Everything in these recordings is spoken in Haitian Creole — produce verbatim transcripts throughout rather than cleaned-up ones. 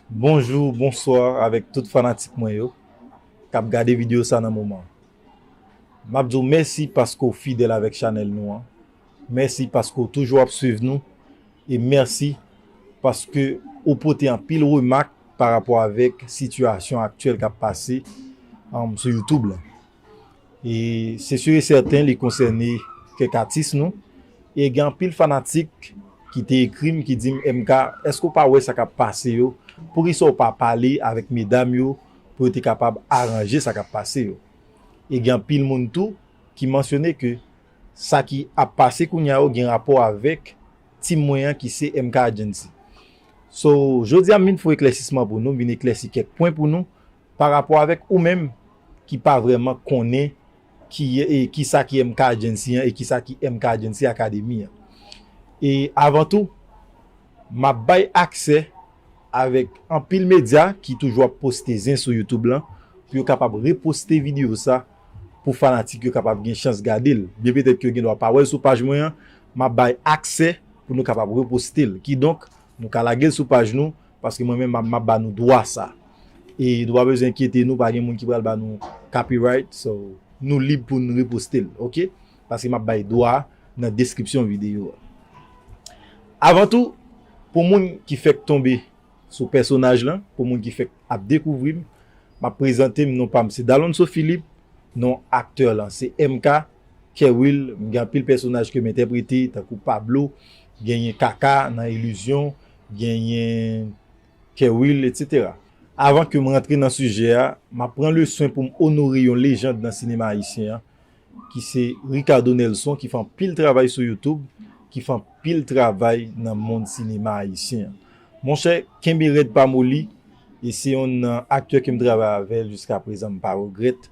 Bonjou, bonswa avèk tout fanatik mwen yo k ap gade videyo sa nan moman. M ap di w mèsi paske w fidèl avèk chanèl nou an. Mèsi paske w toujou ap swiv nou. E mèsi paske ou pote anpil remak pa rapò avèk sitiyasyon aktyèl k ap pase, um, sou YouTube la. E se sur e sèten li konsène kèk atis nou. E gen anpil fanatik ki te ekri m, ki di m, M K, èske w pa wè sa k ap pase yo? Poukisa w pa pale avèk medam yo pou yo te kapab aranje sa k ap pase yo? E gen anpil moun tou ki mansyone ke sa ki ap pase kounye a yo gen rapò avèk team mwen an ki se M K Agency. So, jodi a m vin fè eklèsisman pou nou, m vin eklèsi kèk pwen pou nou pa rapò avèk ou menm ki pa vrèman konnen ki, e, kisa ki M K Agency an e kisa ki M K Agency Academy an. E avan tou, m ap bay aksè avèk anpil medya ki toujou ap poste zen sou YouTube lan pou yo kapab reposte videyo sa pou fanatik yo kapab gen chans gade l. Byen petèt ke yo gen dwa pa wè l sou paj mwen an, m ap bay aksè pou nou kapab reposte l. Kidonk, nou ka lage l sou paj nou, paske mwen menm m ap, m ap ba nou dwa sa. E nou pa bezwen enkyete nou, pa gen moun ki pral ba nou copyright, so nou lib pou n reposte l, oke? Paske m ap bay dwa a nan deskripsyon videyo a. Avan tou, pou moun ki fèk tonbe sou pèsonaj lan, pou moun ki fèk ap dekouvri m, m ap prezante m, non pa m se Dalonso Philippe, non aktè lan se M K, Kerwill, m gen anpil pèsonaj ke m entèprete, tankou Pablo, genyen Kaka nan Ilizyon, genyen Kerwill, etsetera. Avan ke m rantre nan sijè a, m ap pran le swen pou m onore yon lejand nan sinema ayisyen an, ki se Ricardo Nelson, ki fè anpil travay sou YouTube, ki fè anpil travay nan mond sinema ayisyen an. Monchè, kenbe rèd pa moli, e se yonn nan aktè ke m travay avè l jiska prezan, m pa regrèt,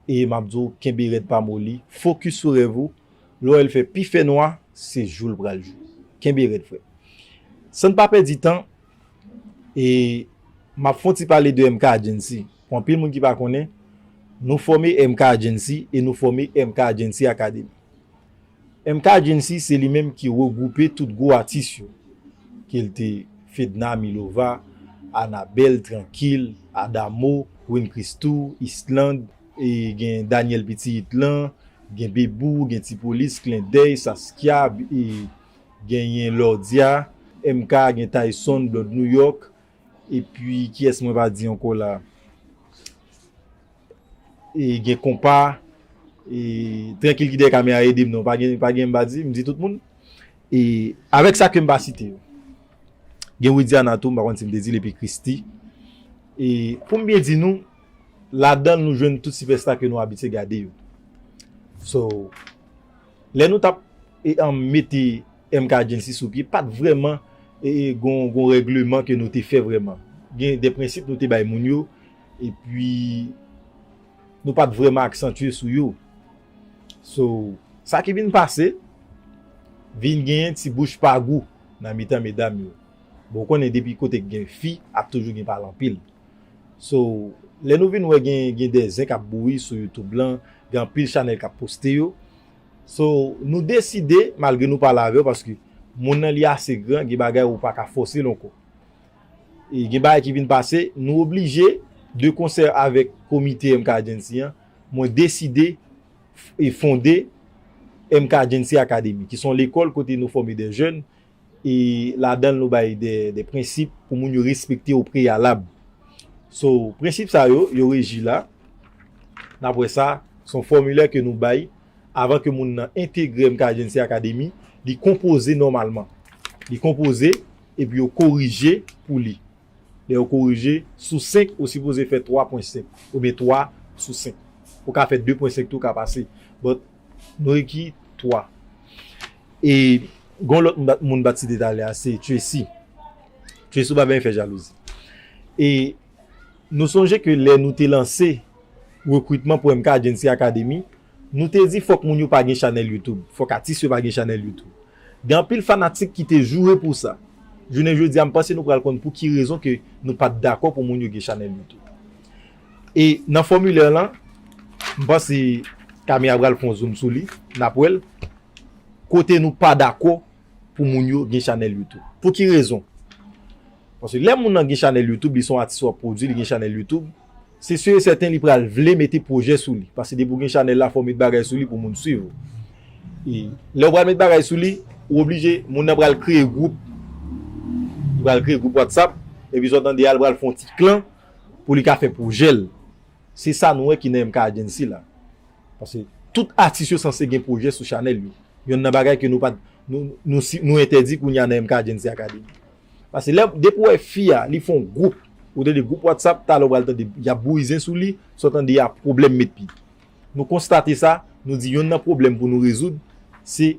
e m ap di w, kenbe rèd pa moli, fokis sou rèv ou, lè w wè l fè pi fè nwa, se jou l pral jou. Kenbe rèd, frè. San n pa pèdi tan, e m ap fè yon ti pale de M K Agency. Pou anpil moun ki pa konnen, nou fòme M K Agency e nou fòme M K Agency Academy. M K Agency se li menm ki regwoupe tout gwo atis yo, ke l te Fedna Milova, Anabel, Trankil, Adamo, Win Christou, Island, e gen Daniel Pitit lan, gen Bebou, gen Ti Polis, Klendèy, Saskia, e genyen Lordia, M K, gen Tyson, Blonde New York, epi kiyès mwen pa di ankò la? E gen Konpa, e Trankil ki dèyè kamera ede m non, pa gen, pa gen m pa di, m di tout moun. E avèk sa ke m pa site yo. Gen Widiana tou, m pa konn si m te di l, epi Christy. E pou m byen di nou, ladan l nou jwenn tout sipèsta ke nou abitye gade yo. So, lè nou t ap, e, an, mete M K Agency sou pye, pa t vrèman, e, e, gon, gon règleman ke nou te fè vrèman. Gen de prensip nou te bay moun yo, epi nou pa t vrèman aksantye sou yo. So, sa ki vin pase, vin genyen ti bouch pa gou nan mitan medam yo. Bon, ou konnen depi kote k gen fi, ap toujou gen pale anpil. So, lè nou vin wè gen, gen de zen k ap bouyi sou YouTube lan, gen anpil chanèl k ap poste yo. So, nou deside, malgre nou pale avè w, paske moun nan li ase gran, gen bagay ou pa ka fòse l ankò. E gen bagay ki vin pase, nou oblije, de konsè avèk komite M K Agency an, mwen deside f-, e fonde M K Agency Academy, ki se yon lekòl kote nou fòme de jèn, e ladan l nou bay de, de prensip pou moun yo respekte o preyalab. So, prensip sa yo, yo reji la. N ap wè sa, se yon fòmilè ke nou bay avan ke moun nan entegre M K Agency Academy, li konpoze nòmalman. Li konpoze, epi yo korije pou li. Lè yo korije, sou senk, ou sipoze fè twa pwen senk, oubyen twa sou senk. Ou ka fè de pwen senk tou, ka pase. But, nou rekri twa. E, gon lòt moun bat, moun bat site talè a, se Tracy. Tracy, ou pa byen fè jalouzi. E, nou sonje ke lè nou te lanse rekritman pou M K Agency Academy, nou te di fòk moun yo pa gen chanèl YouTube, fòk atis yo pa gen chanèl YouTube. Gen anpil fanatik ki te joure pou sa. Jounen jodi a, m panse nou pral konn pou ki rezon ke nou pa t dakò pou moun yo gen chanèl YouTube. E nan fòmilè lan, m panse Camille pral fè yon zoom sou li, n ap wè l. Kote nou pa dakò pou moun yo gen chanèl YouTube. Pou ki rezon? Paske lè moun nan gen chanèl YouTube, li se yon atis w ap pwodui, li gen chanèl YouTube, se si e sèten li pral vle mete pwojè sou li. Paske depi w gen chanèl la, fò w met bagay sou li pou moun swiv ou. E lè w pral met bagay sou li, ou oblije, moun nan pral kreye gwoup. Li pral kreye gwoup WhatsApp, epi sa w tande a, li pral fè yon ti klan pou li ka fè pwojè l. Se sa nou wè ki nan M K Agency la. Paske tout atis yo sanse gen pwojè sou chanèl yo. Yonn nan bagay ke nou pa, nou, nou, si- nou entèdi kounye a nan M K Agency Academy. Paske lè, depi w wè fi a, li fè yon gwoup, ou tande gwoup WhatsApp, talè w pral tande y ap bouri zen sou li, sa w tande a pwoblèm met pye. Nou konstate sa, nou di yonn nan pwoblèm pou nou rezoud, se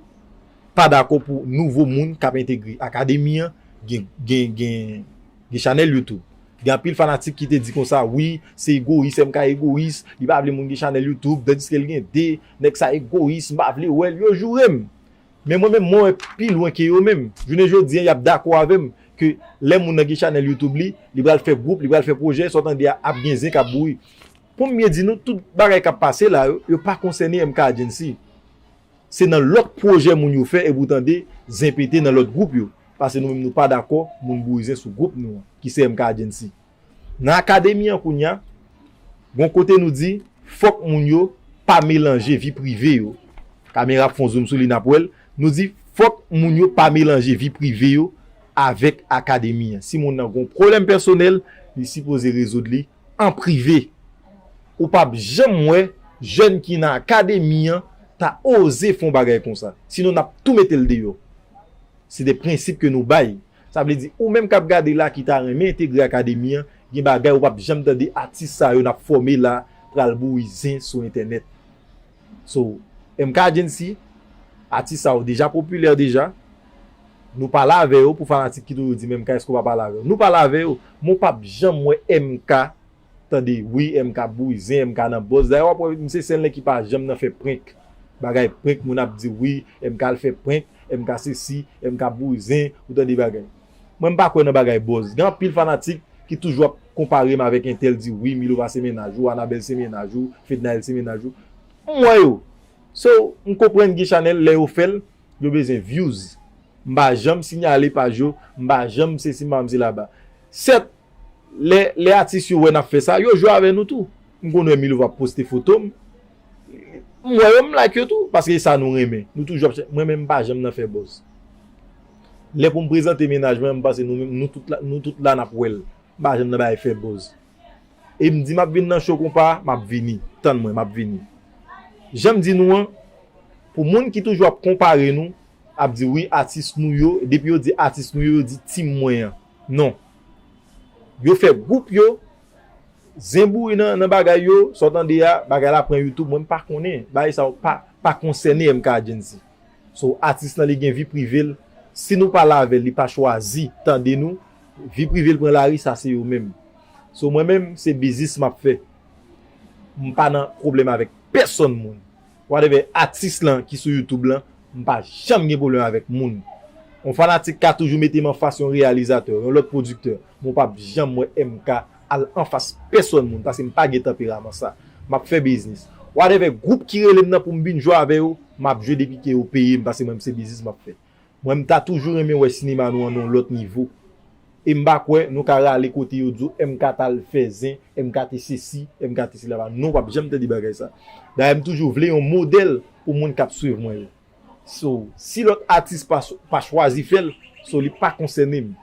pa dakò pou nouvo moun k ap entegre akademi an gen, gen, gen, gen chanèl YouTube. Gen anpil fanatik ki te di konsa, wi, se egoyis, M K egoyis, li pa vle moun gen chanèl YouTube, tandiske l gen de, nèg sa egoyis, m pa vle wè l, yo joure m. Men mwen menm, mwen wè pi lwen ke yo menm. Jounen jodi a, y ap dakò avè m ke lè moun nan gen chanèl YouTube li, li pral fè gwoup, li pral fè pwojè, sa w tande a ap gen zen k ap bouri. Pou m byen di nou, tout bagay k ap pase la yo, yo pa konsène M K Agency. Se nan lòt pwojè moun yo fè epi w tande zen pete nan lòt gwoup yo. Paske nou menm nou pa dakò moun bouri zen sou gwoup nou an, ki se M K Agency. Nan akademi an kounye a, gon kote nou di, fòk moun yo pa melanje vi prive yo. Kamera ap fè yon zoom sou li, n ap wè l. Nou di, fòk moun yo pa melanje vi prive yo avèk akademi an. Si moun nan gon pwoblèm pèsonèl, li sipoze rezoud li an prive. Ou p ap janm wè jèn ki nan akademi an ta oze fè yon bagay konsa. Sinon, n ap tou mete l deyò. Se de prensip ke nou bay. Sa vle di, ou menm k ap gade la ki ta renmen entegre akademi an, gen bagay ou p ap janm tande atis sa yo n ap fòme la pral bouri zen sou entènèt. So, M K Agency, atis sa yo deja popilè deja. Nou pale avè yo pou fanatik ki toujou di, "M K, èske w pa pale avè yo?" Nou pale avè yo, men w p ap janm wè M K tande, wi, M K ap bouri zen, M K nan buzz. Dayè, w ap wè, misye se yon nèg ki pa janm nan fè prank. Bagay prank, moun ap di, wi, M K al fè prank, M K sesi, M K ap bouri zen, ou tande bagay. Mwen, m pa kwè nan bagay buzz. Gen anpil fanatik ki toujou ap konpare m avèk entèl, di, wi, Milova se mennaj ou, Anabèl se mennaj ou, Fednaelle se mennaj ou. M wè yo. So, m konprann gen chanèl, lè yo fè l, yo bezwen views. M pa janm sinyale paj yo, m pa janm sesi, m pa janm selaba. Sèt, lè, lè atis yo wè n ap fè sa, yo jwe avè nou tou. M konn wè Milova ap poste foto m. M wè yo, m like yo tou, paske e sa nou renmen. Nou toujou ap chè-, mwen menm m pa janm nan fè buzz. Lè pou m prezante mennaj mwen, m panse nou menm, nou tout la, nou tout la n ap wè l. M pa janm nan bay fè buzz. E m di m ap vin nan show konpa, m ap vini. Tann mwen, m ap vini. Jan m di nou an, pou moun ki toujou ap konpare nou, ap di wi, atis nou yo, depi yo di atis nou yo, yo di team mwen an. Non. Yo fè gwoup yo, zen bouri nan, nan bagay yo, sa w tande a, bagay la pran YouTube, mwen m pa konnen. Bagay sa yo pa, pa konsène M K Agency. So, atis lan li gen vi prive l. Si nou pale avè l, li pa chwazi tande nou, vi prive l pran lari, sa se yo menm. So, mwen menm, se biznis m ap fè. M pa nan pwoblèm avèk pèsonn moun. Whatever atis lan ki sou YouTube lan, m pa janm gen pwoblèm avèk moun. Yon fanatik ka toujou mete m anfas yon reyalizatè, yon lòt pwodiktè, men w p ap janm wè M K al anfas pèsonn moun, paske m pa gen tanperaman sa. M ap fè biznis. Whatever gwoup ki rele m nan pou m vin jwe avè yo, m ap jwe depi ke yo peye m, paske mwen, se biznis m ap fè. Mwen, m ta toujou renmen wè sinema nou an nan yon lòt nivo. E m pa kwè nou ka rale kote yo di w M K t al fè zen, M K te sesi, M K te selaba. Non, w p ap janm tande bagay sa. Dayè, m toujou vle yon modèl pou moun k ap swiv mwen yo. So, si lòt atis pa, pa chwazi fè l, so, li pa konsène m.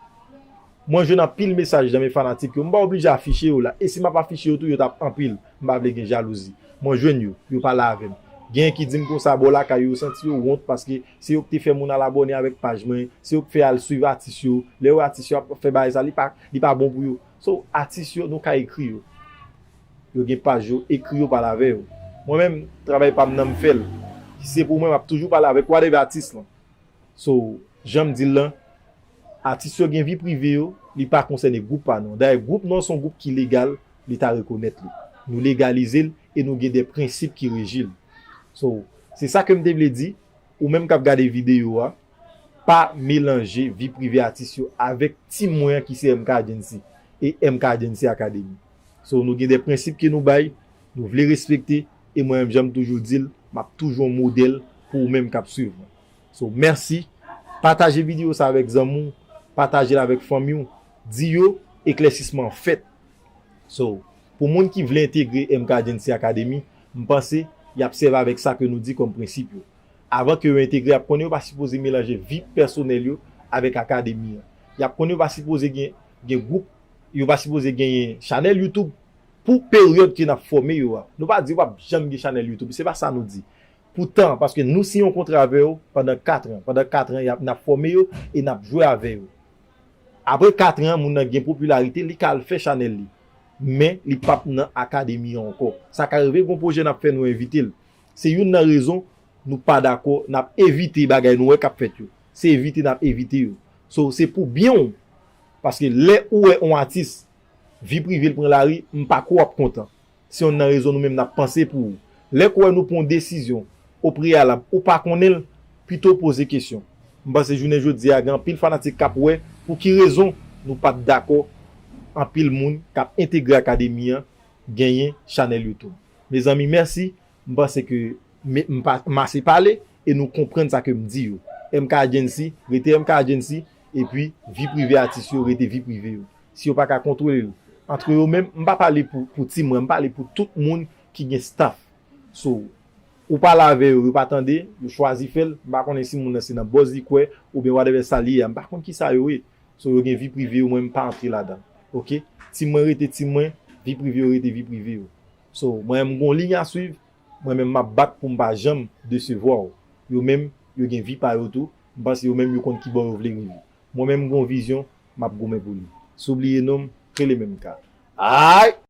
Mwen jwenn anpil mesaj nan men fanatik yo. M pa oblije afiche yo la. E si m ap afiche yo tou, yo t ap anpil. M pa vle gen jalouzi. Mwen jwenn yo, yo pale avè m. Genyen ki di m konsa, bò lakay yo, yo santi yo wont paske se yo ki te fè moun al abòne avèk paj mwen, se yo ki fè al swiv atis yo. Lè yo wè atis yo ap fè bagay sa, li pa, li pa bon pou yo. So, atis yo, nou ka ekri yo. Yo gen paj yo, ekri yo, pale avè yo. Mwen menm, travay pa m nan m fè l. Si se pou mwen, m ap toujou pale avèk whatever atis lan. So, jan m di l lan, atis yo gen vi prive yo, li pa konsène gwoup pa nou an. Dayè, gwoup nou an se yon gwoup ki legal, Leta rekonèt li. Nou legalize l e nou gen de prensip ki reji l. So, se sa ke m te vle di, ou menm k ap gade videyo a, pa melanje vi prive atis yo avèk team mwen an ki se M K Agency e M K Agency Academy. So, nou gen de prensip ke nou bay, nou vle respekte, e mwen menm, jan m toujou di l, m ap toujou yon modèl pou ou menm k ap swiv mwen. So, mèsi. Pataje videyo sa avèk zanmi w, pataje l avèk fanmi w, di yo, eklèsisman an fèt. So, pou moun ki vle entegre M K Agency Academy, m panse y ap sèvi avèk sa ke nou di kòm prensip yo. Avan ke yo entegre, y ap konnen yo pa sipoze melanje vi pèsonèl yo avèk akademi an. Y ap konnen yo pa sipoze gen, gen gwoup, yo pa sipoze genyen chanèl YouTube pou peryòd ke n ap fòme yo a. Nou pa di yo p ap janm gen chanèl YouTube, se pa sa nou di. Poutan, paske nou siyen yon kontra avè yo pandan kat an. Pandan kat an, y ap, n ap fòme yo e n ap jwe avè yo. Apre kat an, moun nan gen popilarite, li ka al fè chanèl li. Men, li p ap nan akademi an ankò. Sa ka rive, gon pwojè n ap fè, nou envite l. Se youn nan rezon nou pa dakò, n ap evite bagay nou wè k ap fèt yo. Se evite n ap evite yo. So, se pou byen w. Paske lè ou wè yon atis, vi prive l pran lari, m pa kwè w ap kontan. Se youn nan rezon nou menm n ap panse pou ou. Lè k ou wè nou pran yon desizyon o preyalab, ou pa konnen l, pito w poze kesyon. M panse jounen jodi a, gen anpil fanatik k ap wè pou ki rezon nou pa t dakò anpil moun k ap entegre akademi an genyen chanèl YouTube. Mezanmi, mèsi. M panse ke m, m pa, m ase pale e nou konprann sa ke m di yo. M K Agency, rete M K Agency, epi vi prive atis yo, rete vi prive yo. Si yo pa ka kontwole yo antre yo menm, m pa pale pou, pou Ti Mwen, m pale pou tout moun ki gen staff. So, ou pale avè yo, yo pa tande, yo chwazi fè l, m pa konnen si moun nan se nan buzz li kwè, oubyen whatever sa li ye a, m pa konn kisa yo ye. So, yo gen vi prive yo, mwen m pa antre ladan. Oke? Ti Mwen rete Ti Mwen, vi prive yo rete vi prive yo. So, mwen menm m gon liy a swiv, mwen menm m ap bat pou m pa janm desevwa w. Yo menm, yo gen vi pa yo tou, m panse yo menm yo konn kibò yo vle rive. Mwen menm m gon vizyon, m ap goumen pou li. Si w bliye non m, rele menm ka. Ay!